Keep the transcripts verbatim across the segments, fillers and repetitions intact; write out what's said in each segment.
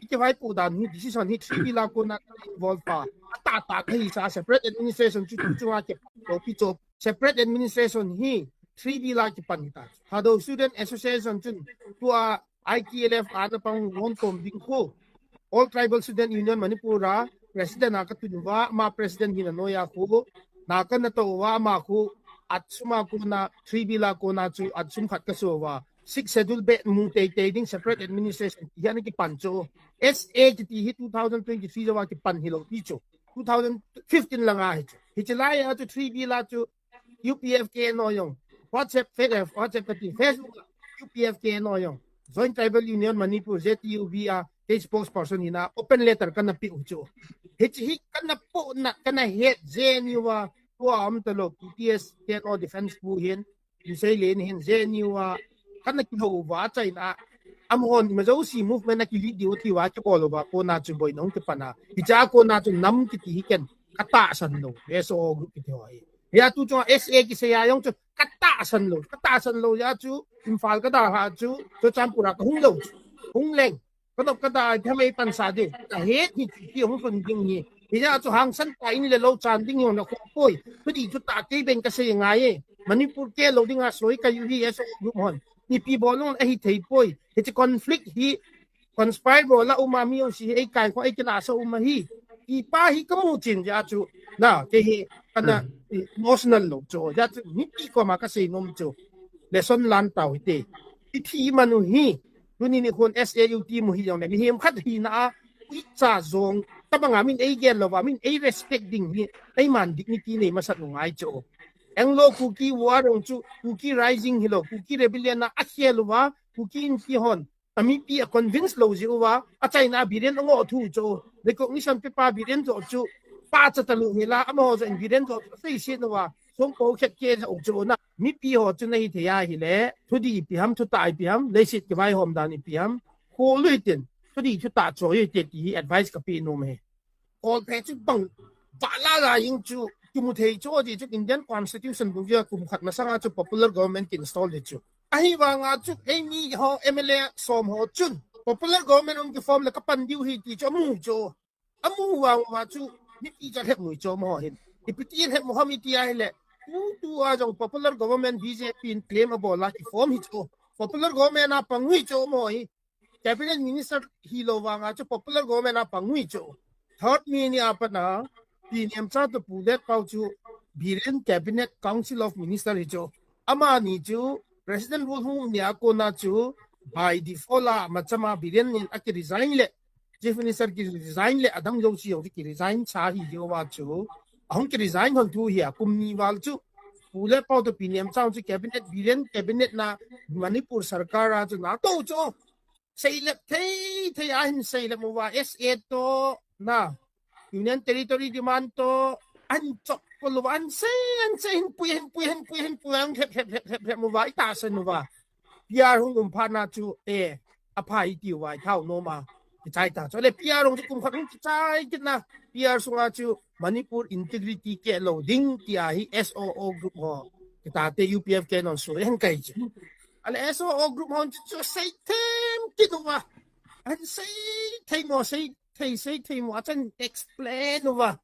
kivaipoh dan hi decision hi three B la kona involve pa. Atah tah kahi sa separate administration chu chu chunga kipan lou pi chu. Separate administration hi three B la kipan hita. Thadou Student Association chun tua I T L F ana pang won tom ding khu. All Tribal Student Union Manipur a president a katun uva, ama president hina noiya khu. Na kana to uva ama khu, atsuma kona three B la kona chu atsum khat kaso uva. Sixth Schedule beh mu teitei ding separate administration hi ana kipan chu. S A kiti hi two thousand twenty-three jouva kipan hilou pi chu. Two thousand fifteen langa hi chu. Hiche laiya chu three B la chu U P F K N O jong. WhatsApp, Fe-, eh, WhatsApp kati, Facebook, U P F K N O jong. Joint Tribal Union Manipur, J T U B a, kei spokesperson hina, open letter kana pe u chu. Hiche hi kana poh na, kana het J N U a, tua um talou, P T S, K N O defense pu hin, Lusei len hin J N U a, kana kihou uva achaina, amahon ima jouse movement a kilead diu ati uva, kibol uva, kona chu boina hung kipan a. Hiche a kona chu nam kiti hi ken katahsan lou, S O O group kiti ho hi. Hia tu chunga S A kisei a jong chu katahsan lou, katahsan lou jeh chu Imphal kada ha chu, Churachandpur a kahung lou chu. Hung leng. Kadop kada a, ipi ham eipansa diu. Kahet hi chu, hi hung lhun ding hi. Hijeh a chu hangsan tah in le lou chan ding hi hung na kho poi. Thudih thutah kei beng kasei ngai e. Manipur keh lou dinga soi kayu hi S O O group hon. Ipi bol un ahithei poi. Hiche conflict hi conspire bol a um a mi jouse hi eikai kho eikinahsah um ahi. Ipa hi kamu chin jeh a chu. Na, kei hi kana emotional lou chu. Jeh a chu mipi koma kasei nom chu. Lesson lan tau hite. Ithi man u hi. Tuni nikhon S A U ti mu hijongle, mihem khat hina a, uicha jong, tabanga min eigel louva, min ei respect ding hi, eiman dignity nei masat u ngai chu. Anglo Kuki War jong chu, Kuki Rising hilou, Kuki Rebellion a akhel uva, Kuki Inpi hon, amipi a convince lou jeh uva, achaina Biren angoh thu chu, recognition paper Biren joh chu, pacha talou hila, amaho joh in Biren joh chu, seiset uva, songko khet keh joh chu na, mipi ho chu nahi thei ahile, thudih ipi ham, thutah ipi ham, leiset kivaihom dan ipi ham, kholui tin, thudih thutah choi u hite ti hi advice kapeh nom e. Kolphe chu bang, vala la jing chu, kimu thei chu, ati chu Indian Constitution bung jia kum khat masanga chu popular government ki install di chu. Ahivanga chu, eimi ho M L A som ho chun, popular government hung kiform le kapan diu hi ti chu amu chu. Amu vang uva chu, mipi chu alhep mu chu amaho hin. Ipi ti alhep mu ham iti ahile, tutua jong popular government B J P in claim abol a kiform hi chu. Popular government a pang u hi chu amaho hi. Cabinet minister hilou vanga chu popular government a pang u hi chu. Third May ni a pat a, Pi Nemchao toh Pu Letpao chu Biren Cabinet Council of Minister hi chu. Amani chu President rule hung nia kona chu by default a machama Biren in aki resign le, Chief Minister ki resign le, adang jouse jong ki resign sa hi jeh uva chu. Ahung ki resign hon thu hi a, kum ni val chu. Pu Letpao toh Pi Nemchao chu cabinet, Biren cabinet na Manipur sarkar a chu na tou chu. Seilep thei thei ahin seilep uva S A toh na. Union Territory demand toh an chop ko lou an sei, an sei hin pui, hin pui, hin pui, hin pui, an hep, hep, hep, hep, hep uva, itahsan uva. P R hung um phat na chu, eh, apha iti uva, ithao nom a, kichai ta. Chule P R hung chu kum khat hung kichai kit na, P R sunga chu Manipur integrity keh lou ding tia hi S O O group ho. Kitate U P F K non su, hen kai chu. Ale S O O group hon chu, chu sei them kit uva. An sei thei mo, sei thei, sei thei mo, achan explain uva.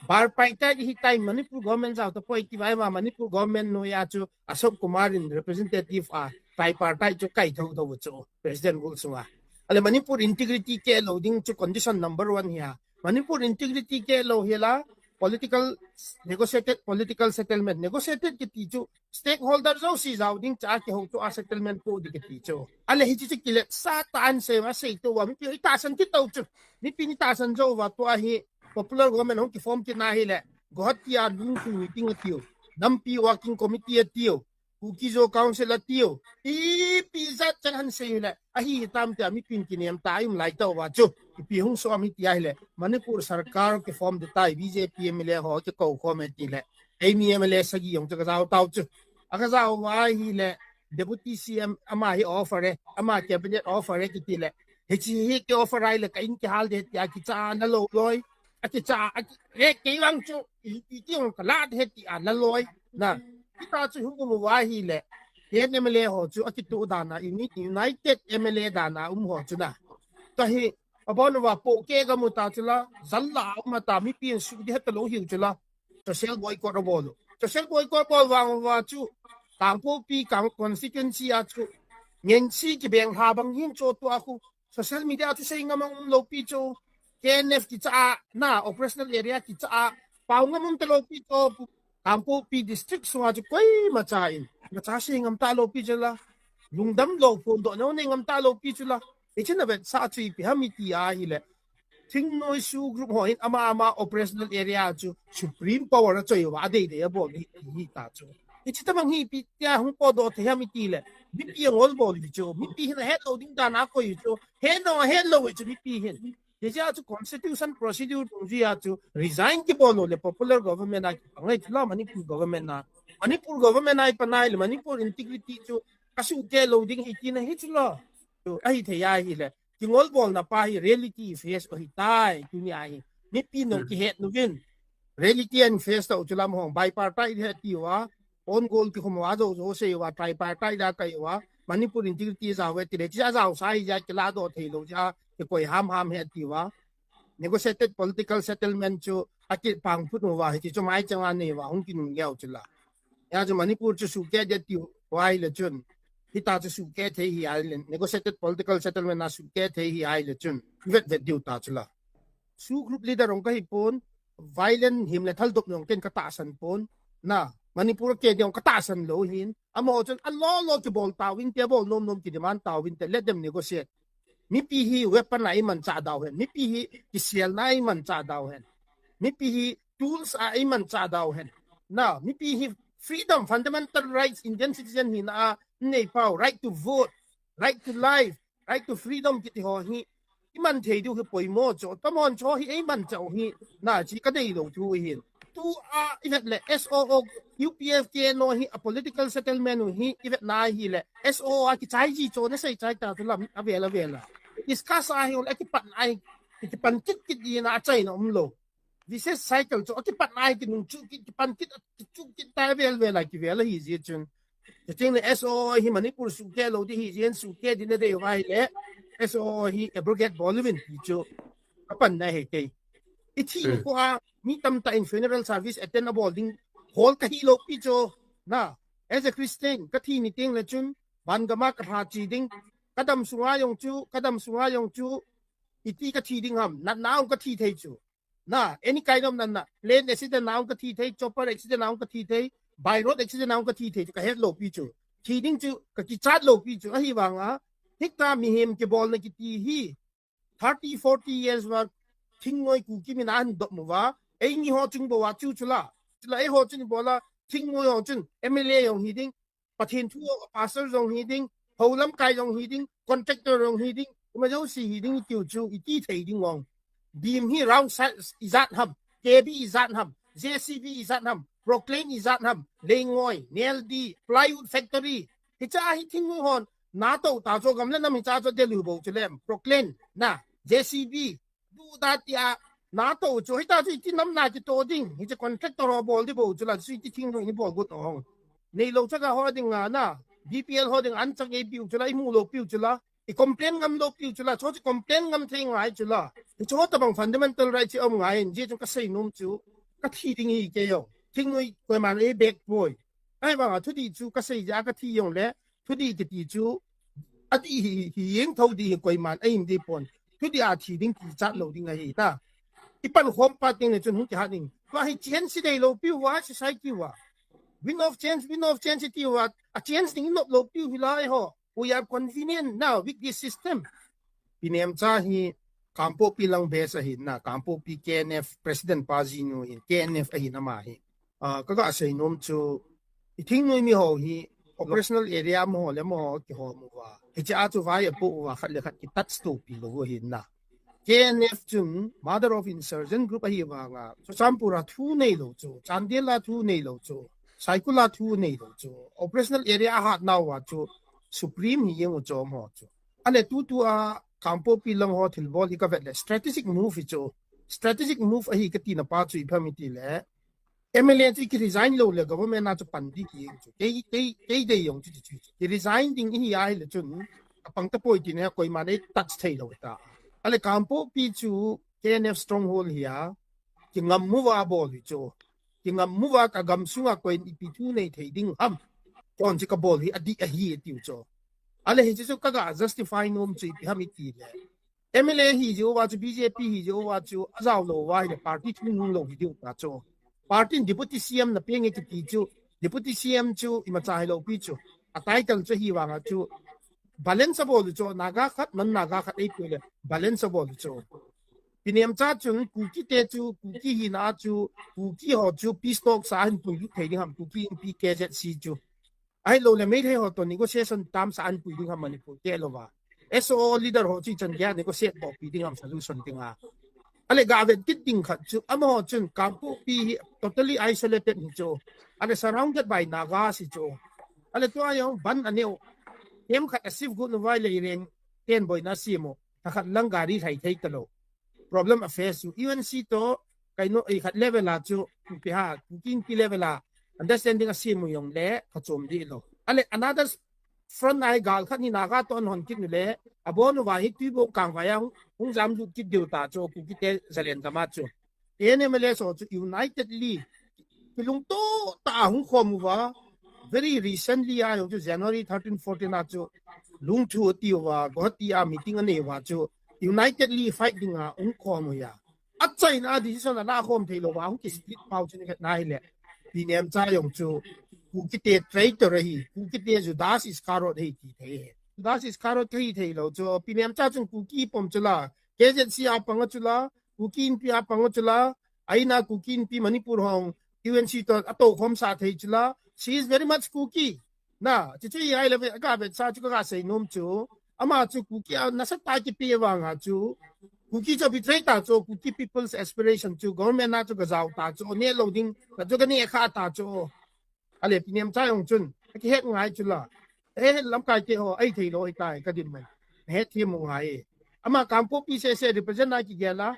Bar pai ta hi tai Manipur government jao ta poi ti vai ma Manipur government noiya chu Ashok Kumar in representative a, tripartite chu kai tho tho chu, President rule sunga. Ale Manipur integrity keh lou ding chu condition number one hi a. Manipur integrity keh lou hi la, political, negotiated political settlement. Negotiated kiti chu stakeholder jouse jao ding cha kihou chu a settlement po ding kiti chu. Ale hiche chu kilet sa ta an sei ma sei to uva, mipi itahsan kit to chu. Mipi ni tahsan jou uva tua hi popular government hung kiform kit na hile. Guwahati a lungthim meeting atiu. Nampi working committee atiu. Kuki-Zo Council atiu. Ipi jat chan han sei le. Ahi hitam tia mipin kinem ta a um lai tauva chu. Ipi hung som hiti ahile. Manipur sarkar kiform ding tai B J P M L A ho kikou khom e tile. Eimi M L A sagi jong chu kajao tau chu. Akajao uva ahile. Deputy C M ama hi offer e. Ama cabinet offer e kiti le. Hiche hi ki offer ahile ka in kihal ding tia kicha na lou loi. Akicha, aki, eh, kei vang chu, i, i, kei vang kalat he ti a, na loi, na. Kita chu hung um uva ahile, K N M L A ho chu, akituh dan a, uni-, United M L A dan a, um ho chu na. Tua hi, Abon uva pohkeh kamu ta chula, jalla uma ta, mipi in sudi heta lou hiu chula. Social boycott abol u. Social boycott bol vang uva chu, Kangpokpi Kang constituency a chu, ngensi kibeng ha bang hin cho tua khu, social media chu sei ngam ang um lou pi chu, K N F kicha a, na, operational area kicha a, pau ngam um ta lou pi chu, Kangpokpi district sunga chu koima cha in, macha sei ngam ta lou pi chu la, lungdam lou phondoh neo nei ngam ta lou pi chu la, hiche na vetsah chu ipi ham iti a hile, Thingnoi SoO group ho hin ama ama operational area chu supreme power a choi uva, adei dei abol hi, hi ta chu. Hiche tabang hi ipi tia hung potdoh thei ham iti le, mipi angol bol hi chu, mipi hin ahet lou ding dan a koi hi chu, het lou, het lou hi chu mipi hin. Hiche a chu constitution procedure dungjui a chu resign kibol lou le popular government a kipang ahi chu la Manipur government a. Manipur government a ipan ahi le Manipur integrity chu kasuhkeh lou ding hi tina hi chu la. Chu ahi thei ahi le. Kingol bolna pa hi reality face u ahi tai, tuni ahi. Mipi nong kihet nu vin. Reality and face ta u chu lam hong bipartite he ti uva. On goal kikhum uva jo jo sei uva tripartite da kai uva. Manipur integrity jao ve ti le. Chia jao sa hi ja kila doh thei lou ja. Kikoi ham ham he ti uva. Negotiated political settlement chu akipang phut uva hi chu mai chang a nei uva. Hung kinung leo chu la. Hia chu Manipur chu suhkeh ding tiu ahi le chun. Hita chu suhkeh thei hi ahi le. Negotiated political settlement a suhkeh thei hi ahi le chun. Vet vet diu ta chu la. SoO group leader ong kahi pon. Violent him le thaldop nong ken katahsan pon. Na, Manipur a keh ding ong katahsan lou hin. Amaho chun alolo kibol tauvin te, bol nom nom kidemand tauvin te. Let them negotiate. Mipi hi weapon a imanchah dau hen. Mipi hi kiselna a imanchah dau hen. Mipi hi tools a imanchah dau hen. Na, mipi hi freedom, fundamental rights, Indian citizen hina a nei pau, right to vote, right to life, right to freedom kiti ho hi iman thei diu hi poimo chu. Tamon chu hi eimanchah u hi, na, chi kadei lou thu hin. Tu a ivet le S O O, U P F K N O hi a political settlement u hi ivet na hi le S O O a kichai ji chu na sei chai ta tu lam avel avel a. Discuss a hi ul akipan ai, kipan kit kit ding a achaina umlou. Vicious cycle chu akipan ai kinung chu kit, kipan kit, chu kit ta vel vel a kivel ahi ji chun. Chuting le S O O hi Manipur suhkeh lou ding hi jin suhkeh ding na dei uva hi le S O O hi abrogate bol uvin ti chu. Kapan na hi kei. Ithi ni ko a mi tamtah in funeral service attend abol ding hol kahi lou pi chu. Na, as a Christian, kathi ni teng le chun, van gam a kalha chi ding, kadam sunga jong chu, kadam sunga jong chu, iti kathi ding ham, natna ong kathi thei chu. Na, any kind of natna, plane accident na ong kathi thei, chopper accident na ong kathi thei, by road accident na ong kathi thei chu, kahet lou pi chu. Thi ding chu, kakichat lou pi chu, ahi vang a, hita mihem kibolna kiti hi, thirty, forty years va, Thingnoi Kuki min a hin dop mu va, eini ho chung bou a chu chu la. Chu la eiho chun ibola, Thingnoi ho chun, M L A jong hi ding, Pathen thu ho, pastor jong hi ding, hou lamkai jong hi ding, contractor jong hi ding, ima jouse hi ding tiu chu, iti thei ding ong. Beam hi round size ijat ham, K B ijat ham, J C B ijat ham, Proclain ijat ham, Leingoi, Neldi, Plywood Factory. Hicha hi Thingnoi hon, na to ta chu gam le nam hicha chu delu bou chu lem, Proclain, na, J C B, du da tia, na to chu, hita chu iti nam na kito ding, hiche contractor ho bol di bou chu la, chu iti Thingnoi ni bol got ong. Neilou chaga ho ding a na, B P L ho ding an chang ei piu chu la, imu lou piu chu la, i complain ngam lou piu chu la, chu chu complain ngam thei ngai chu la. Chu tabang fundamental right chu um ngai, ji chu kasei nom chu, kathi ding hi kei jong. Thingnoi koiman ei bek poi. Ahivang a thudih chu kasei ja kathi jong le, thudih kiti chu, adih hi, hi jeng tho dih hi koiman ei um deh pon. Thudih a thi ding kichat lou ding ahi ta. Ipan khom pa teng le chun hung kihat ding. Tua hi change si dei lou piu va, society va. Wind of change, wind of change ti va. A change ding i nop lou piu hi lai ho. We are convenient now with this system. Pi Nemcha hi Kangpokpi lang base ahi na, Kangpokpi K N F president pa jinu hi, K N F ahi na ma hi. Ah, kaga sei nom chu, i Thingnoi mi ho hi, operational area mo ho le mo ho kihom uva. Hiche a chu vai apo uva khat le khat ki touch to pi lou ahi na. K N F chun mother of insurgent group ahi vang a, Churachandpur a thu neilou chu, Chandel a thu neilou chu, Saikul a thu neilou chu, operational area a hat nau a chu, supreme hi jeng u chom ho chu. Ale tutu a Kangpokpi lang ho thilbol hi kavet le strategic move hi chu. Strategic move ahi kati na pa chu ipi ham iti le, M L A chu ki resign lou le government a chu pan ding hi jeng chu. Kei, kei, kei dei jong chu chu chu. Ki resign ding ihi ahi le chun, apang tapoi ti ne koiman ei touch thei lou ta. Ale Kangpokpi chu K N F stronghold hi a, kingam uva bol hi chu. Kingam uva ka gam sunga koiin ipi thu nei thei ding ham. Chun chu ka bol hi adih ahi tiu chu. Ale hichu chu ka ga justify nom chu ipi ham iti le. M L A hi jeh uva chu, B J P hi jeh uva chu, ajao lou uva ahile party thu nung lou hi diu ta chu. Party in Deputy C M na penge kiti chu, Deputy C M chu imacha hilou pi chu. A title chu hi vanga chu balance abol chu, Naga khat, non Naga khat eipui le balance abol chu. Pi Nemcha chun Kuki te chu, Kuki hina chu, Kuki ho chu peace talk sa ahin puilut thei ding ham, Kuki Inpi K Z C chu. Ahilou le Meitei ho toh negotiation tam sa ahin pui ding ham Manipur te louva. S O leader ho chu ichan geiya negotiate bol pi ding ham solution dinga. Ale ga vet kit ding khat chu, amaho chun Kangpokpi hi totally isolated hi chu. Ale surrounded by Nagas hi chu. Ale tua jong ban aneo. Kem khat a shift got uva ahile Reang ten boina sem u. Thakhat lang gari lhai thei talou. Problem a face chu U N C toh, kaino, eh, khat level a chu, ipi ham, Kuki Inpi level a understanding asem u jong le, phachom dih lou. Ale, another front a hi gal khat hi Naga toh ahon kit u le, abon uva hi Tuibong Kangvai a hung, hung jamlut kit diu ta chu, Kuki te zalen gam a chu. T N M L S ho chu unitedly, kilungto tah a hung khom uva, very recently a jong chu January thirteen, fourteen a chu, Lungthu ati uva, Guwahati a meeting anei uva chu, unitedly fight dinga hung khom uva. Achaina a decision ala khom thei louva, hung ki split pau chu ni khat na hile. Pi Nemcha jong chu, Kuki te traitor ahi, Kuki te Judas Iscariot ahi ti thei ahi. Judas Iscariot kahi thei lou chu, Pi Nemcha chun Kuki pom chu la, K Z C a pang a chu la, Kuki Inpi a pang a chu la, aina Kuki Inpi Manipur hong U N C toh atou khom sa thei chu la. She is very much Kuki. Na, chu chu hi ahile ve, ka vet sa chu ka ga sei nom chu. Ama chu Kuki a nasatah a kipe vanga chu. Kuki chu betray ta chu, Kuki people's aspiration chu, government a chu ka jao ta chu, ne lou ding, ka chu ka ne kha ta chu. Ale Pi Nemcha jong chun, akihet ngai chu la. Eh, lamkai te ho, ahi thei lou ahi tai, ka dinmun. Hethem u ngai. Ama Kangpokpi sese represent a kigel a.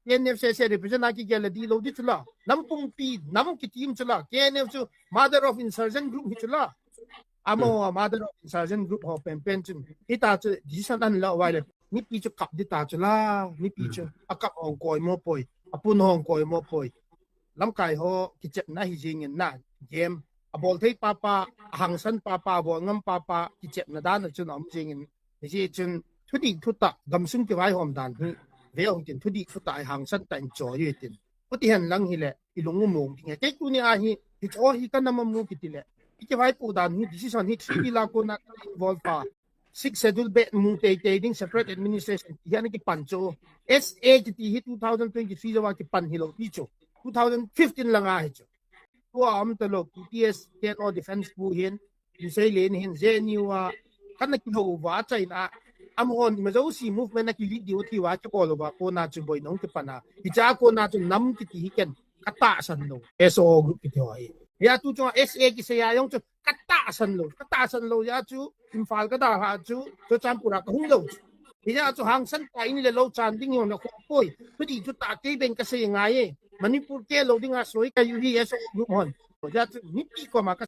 K N F sese represent a kigel a dih lou ding chu la. Nam pumpi, nam kiti um chu la. K N F chu mother of insurgent group hi chu la. Amaho mother of insurgent group ho penpen chun. Hita chu decision ahin la uva ahile. Mipi chu kap ding ta chu la. Mipi chu. Akap hong koimo poi. Apun hong koimo poi. Lamkai ho kichepna hi jingin na, game. Abol thei papa, ahangsan papa, abol ngam papa, kichepna dan a chun aum jingin. Hijeh chun, thudih thutah, gamsung kivaihom dan hi, ve ung tin, thudih thutah, ahangsan tah in choi u hitin. Hiti hen lang hile, ilung umong ding. Kei tuni a hi, hicho hi ka nam amu kiti le. Ikivaipoh dan hi, decision hi, three pillar kona ka involve pa. Sixth Schedule beh mu teitei ding separate administration ti hi ana kipan chu. S A kiti hi two thousand twenty-three jouva kipan hilou pi chu. Two thousand fifteen langa hi chu. Tua um talou P T S K N O defense pu hin, Inseilei hin, J N U a, kana kihou uva achaina, amahon ima jouse movement a kilead diu ti uva kibol uva kona chu boina hung kipan a. Hicha kona chu nam kiti hi ken katahsan lou. S O group kiti ho hi. Hia tu chunga S A kisei a jong chu katahsan lou, katahsan lou jeh a chu, Imphal kada ha chu, Churachandpur a kahung lou chu. Hijeh a chu hangsan tah in le lou chan ding jong na kho poi. Thudih thutah kei ben kasei ngai e. Manipur ke lou dinga soi ka u hi S O group hon. Hijeh a chu mipi koma ka